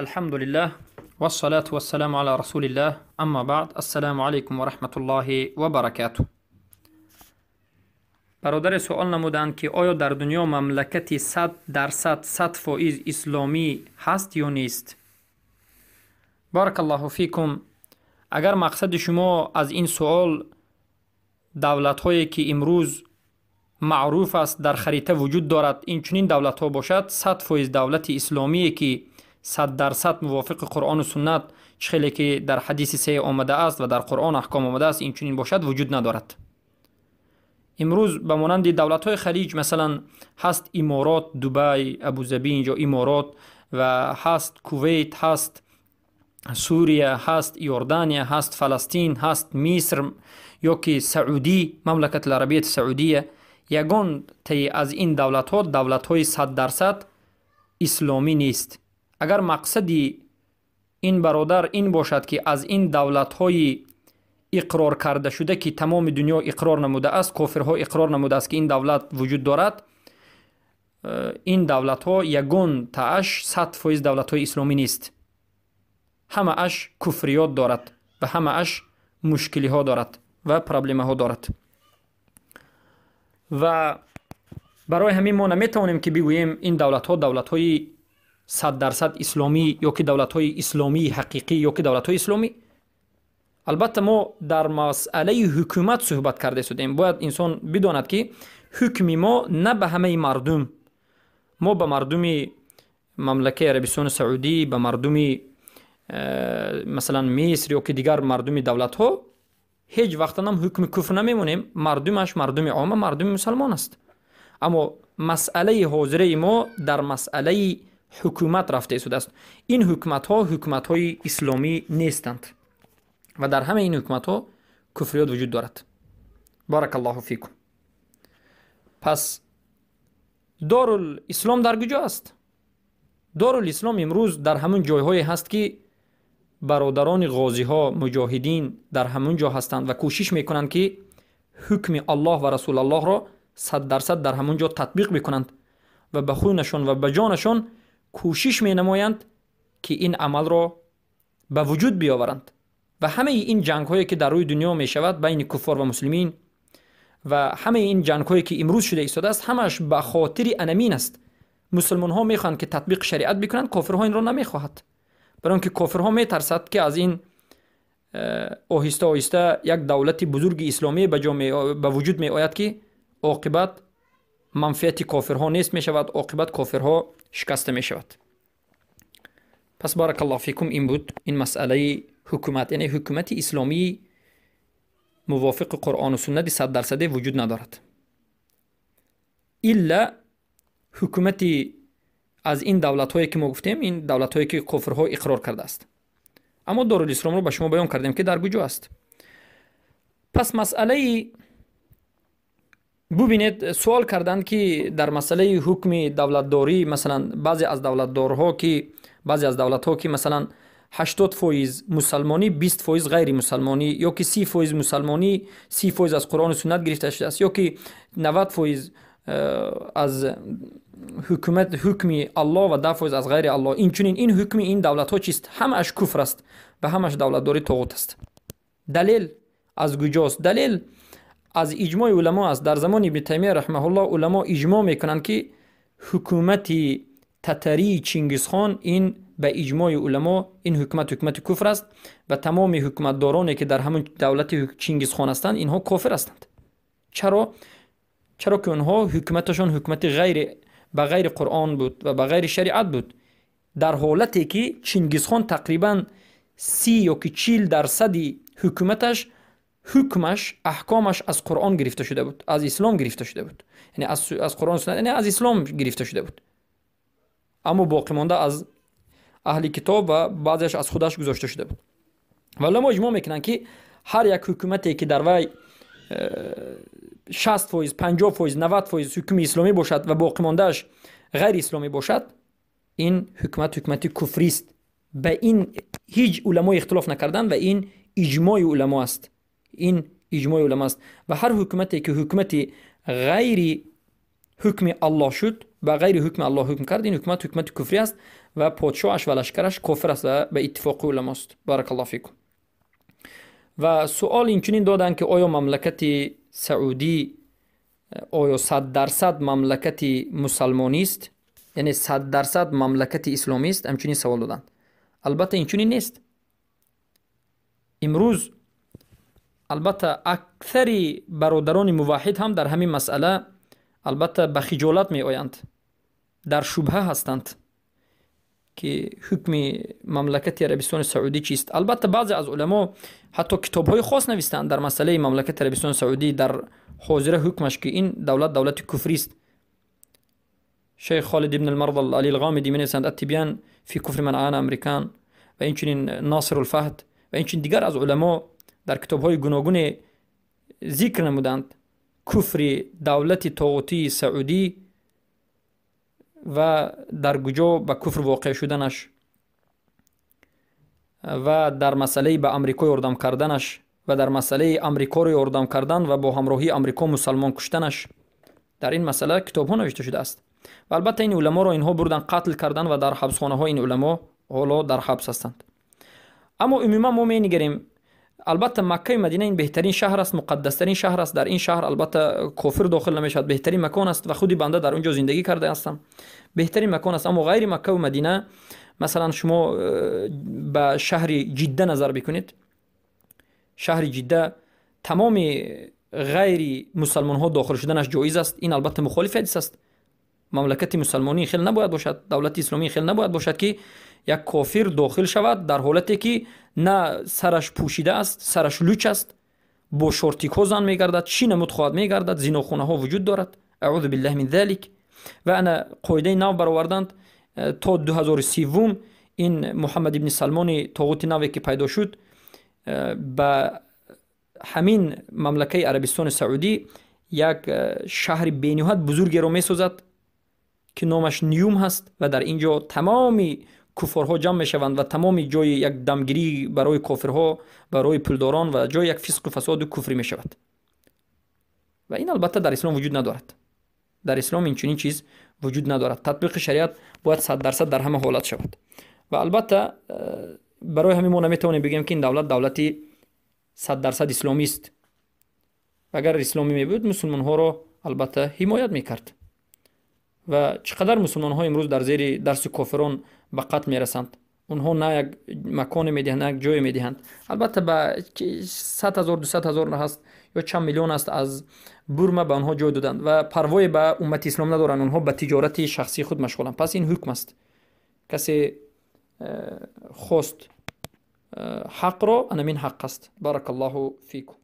Алҳамдулиллаҳ вассалату вассаламу ала расулиллаҳ, амма баъд, ассалому алайкум ва раҳматуллоҳи ва баракатуҳ. Бародаре суол намуданд, ки оё дар дунё мамлакати 100% 100% исломӣ ҳаст ё нест? Баракаллоҳу фикум. Агар мақсади шумо аз ин суол давлатҳое ки имрӯз маъруф аст, дар харита вуҷуд дорад, инчунин давлатҳо бошад, 100% давлати исломие ки 100% мувофиқи Қуръону суннат, чӣ хеле ки дар ҳадиси се омадааст ва дар Қуръон аҳком омадааст, инчунин бошад, вуҷуд надорад. Имрӯз ба монанди давлатҳои Халиҷ, масалан, ҳаст Иморот, Дубай, Абузаби, инҷо Иморот ва ҳаст Кувейт, ҳаст Сурия, ҳаст Иордания, ҳаст Фаластин, ҳаст Миср ё ки Саудӣ, Мамлакати Арабияти Саудия. Ягон таи аз ин давлатҳо давлатҳои 100% исломӣ нест. Агар мақсади ин бародар ин бошад, ки аз ин давлатҳои иқрор карда шуда, ки тамоми дунё иқрор намудааст, кофирҳо иқрор намудааст, ки ин давлат вуҷуд дорад, ин давлатҳо ягон тааш 100% давлатҳои исломӣ нест. Ҳамааш куфриёт дорад ва ҳамааш мушкилиҳо дорад ва проблемаҳо дорад. Ва барои ҳамин мо наметавонем, ки бигӯем ин давлатҳо давлатҳои 100% исломӣ ё ки давлатҳои исломии ҳақиқӣ ё ки давлатҳои исломӣ. Албатта, мо дар масъалаи ҳукумат суҳбат карда истодем. Бояд инсон бидонад, ки ҳукми мо на ба ҳамаи мардум. Мо ба мардуми мамлакаи Арабистони Саудӣ, ба мардуми масалан Миср ё ки дигар мардуми давлатҳо ҳеҷ вақтанам ҳукми куфр намемонем. Мардумаш мардуми омма, мардуми мусалмон аст. Аммо масъалаи ҳозираи мо дар масъалаи ҳукумат рафта истодааст. Ин ҳукуматҳо ҳукуматҳои исломӣ нестанд ва дар ҳамаи ин ҳукуматҳо куфриёт вуҷуд дорад. Баракаллоҳу фикум. Пас Дорул Ислом дар куҷо аст? Дорул Ислом имрӯз дар ҳамон ҷойҳое ҳаст, ки бародарони ғозиҳо, муҷоҳидин дар ҳамон ҷо ҳастанд ва кӯшиш мекунанд, ки ҳукми Аллоҳ ва Расулаллоҳро 100% дар ҳамон ҷо татбиқ бикунанд ва ба хунашон ва ба ҷонашон кӯшиш менамоянд, ки ин амалро ба вуҷуд биёваранд. Ва ҳамаи ин ҷангҳое ки дар рӯи дунё мешавад байни куффор ва муслимин ва ҳамаи ин ҷангҳое ки имрӯз шуда истодааст, ҳамааш ба хотири анамин аст. Мусулмонҳо мехоҳанд, ки татбиқи шариат бикунанд, кофирҳо инро намехоҳад, барои он ки кофирҳо метарсад, ки аз ин оҳиста оҳиста як давлати бузурги исломӣ ба вуҷуд меояд, ки оқибат манфиати кофирҳо нест мешавад, оқибат кофирҳо шикаста мешавад. Пас баракаллоҳу фикум, ин буд ин масъалаи ҳукумат, яъне ҳукумати исломии мувофиқи Қуръону суннати 100-дарсаде вуҷуд надорад, илла ҳукумати аз ин давлатҳое ки мо гуфтем, ин давлатҳое ки кофирҳо иқрор кардааст. Аммо Дорулисломро ба шумо баён кардем, ки дар куҷо аст. Пас масъалаи бубинед, суол карданд, ки дар масъалаи ҳукми давлатдорӣ, масалан, баъзе аз давлатдорҳо ки баъзе аз давлатҳо ки масалан 80% мусалмонӣ, 20% ғайримусалмонӣ, ё ки 30% мусалмонӣ, 30% аз Қуръону суннат гирифта шудааст, ё ки 90% аз ҳукумат ҳукми Аллоҳ ва 10% аз ғайри Аллоҳ, инчунин ин ҳукми ин давлатҳо чист? Ҳамааш куфр аст ва ҳамааш давлатдории тоғут аст. Далел аз куҷост? Далел аз иҷмои уламо аст. Дар замони Ибни Таймия раҳмаҳуллоҳ уламо иҷмоъ мекунанд, ки ҳукумати татарии Чингизхон, ин ба иҷмои уламо ин ҳукумат ҳукумати куфр аст ва тамоми ҳукуматдороне ки дар ҳамон давлати Чингизхон ҳастанд, инҳо кофир ҳастанд. Чаро? Чаро ки онҳо ҳукуматашон ҳукумати ғайри ба ғайри Қуръон буд ва ба ғайри шариат буд, дар ҳолате ки Чингизхон тақрибан 30 ё ки 40 дарсади ҳукуматаш, ҳукмаш, аҳкомаш аз Қуръон гирифта шуда буд, аз ислом гирифта шуда буд, яъне аз Қуръон, яъне аз ислом гирифта шуда буд, аммо боқимонда аз аҳли китоб ва баъзеаш аз худаш гузошта шуда буд. Ва уламо иҷмоъ мекунанд, ки ҳар як ҳукумате ки дар вай 60%, 50%, 90% ҳукми исломӣ бошад ва боқимондааш ғайри исломӣ бошад, ин ҳукумат ҳукумати куфрист. Ба ин ҳеҷ уламо ихтилоф накарданд ва ин иҷмои уламо аст, ин иҷмои уламо аст. Ва ҳар ҳукумате ки ҳукумати ғайри ҳукми Аллоҳ шуд, ба ғайри ҳукми Аллоҳ ҳукм кард, ин ҳукумат ҳукумати куфрӣ аст. ва подшоҳаш ва лашкараш кофир аст ва ба иттифоқи уламост. Баракаллоҳу фикум. Ва суол инчунин доданд, ки оё мамлакати Саудӣ оё 100% мамлакати мусалмонист, яъне 100% мамлакати исломист? Ҳамчунин савол доданд. Албатта, инчунин нест. Имрӯз албатта аксари бародарони муваҳҳид ҳам дар ҳамин масъала албатта ба хиҷолат меоянд, дар шубҳа ҳастанд, ки ҳукми мамлакати Арабистони Саудӣ чист. Албатта, баъзе аз уламо ҳатто китобҳои хос навистанд дар масъалаи мамлакати Арабистони Саудӣ, дар ҳозира ҳукмаш, ки ин давлат давлати куфрист. Шейх Холид ибн Алмардал Али Алғомидӣ менависанд «Аттибян фи куфри ман аана амрикан», ва инчунин Носиру Лфаҳд ва инчунин дигар аз уламо дар китобҳои гуногуне зикр намуданд куфри давлати тоғутии Саудӣ ва дар куҷо ба куфр воқеъ шуданаш ва дар масъалаи ба Амрико ёрдам карданаш ва дар масъалаи Амрикоро ёрдам кардан ва бо ҳамроҳии Амрико мусалмон куштанаш. Дар ин масъала китобҳо навишта шудааст. Ва албатта, ин уламоро инҳо бурдан, қатл кардан ва дар ҳабсхонаҳо ин уламо ҳоло дар ҳабс ҳастанд. Аммо умуман мо менигарем, албатта, Маккаю Мадина ин беҳтарин шаҳр аст, муқаддастарин шаҳр аст. Дар ин шаҳр албатта кофир дохил намешавад, беҳтарин макон аст ва худи банда дар он ҷо зиндагӣ карда ҳастам, беҳтарин макон аст. Аммо ғайри Маккаву Мадина, масалан, шумо ба шаҳри Ҷидда назар бикунед. Шаҳри Ҷидда тамоми ғайри мусалмонҳо дохил шуданаш ҷоиз аст. Ин албатта мухолифи ҳадис аст. Мамлакати мусалмонӣ хел набояд бошад, давлати исломӣ хел набояд бошад, ки як кофир дохил шавад, дар ҳолате ки на сараш пӯшида аст, сараш луч аст, бо шортикҳо зан мегардад, чӣ намуд хоҳад мегардад, зинохонаҳо вуҷуд дорад, аъузу биллаҳи мин залик. Ва ана қоидаи нав бароварданд то 2030-ум. Ин Муҳаммад ибни Салмони тоғути наве ки пайдо шуд, ба ҳамин мамлакаи Арабистони Саудӣ як шаҳри бениҳоят бузургеро месозад, ки номаш Ниюм ҳаст, ва дар ин ҷо тамоми куфорҳо ҷамъ мешаванд ва тамоми ҷои як дамгирӣ барои кофирҳо, барои пулдорон ва ҷои як фисқу фасоду куфрӣ мешавад. Ва ин албатта дар ислом вуҷуд надорад. Дар ислом инчунин чиз вуҷуд надорад. Татбиқи шариат бояд 100% дар ҳама ҳолат шавад. Ва албатта, барои ҳамин мо наметавонем бигӯем, ки ин давлат давлати 100% исломист. Агар исломӣ мебуд, мусулмонҳоро албатта ҳимоят мекард. Ва чӣ қадар мусулмонҳо имрӯз дар зери дарси кофирон ба қатл мерасанд? Онҳо на як маконе медиҳанд, на як ҷое медиҳанд. Албатта, ба 100 000, 200 000 ҳаст ё чанд миллион аст, аз Бурма ба онҳо ҷой доданд ва парвое ба уммати ислом надоранд. Онҳо ба тиҷорати шахсии худ машғуланд. Пас ин ҳукм аст. Касе хост ҳақро, анамин ҳақ аст. Баракаллоҳу фикум.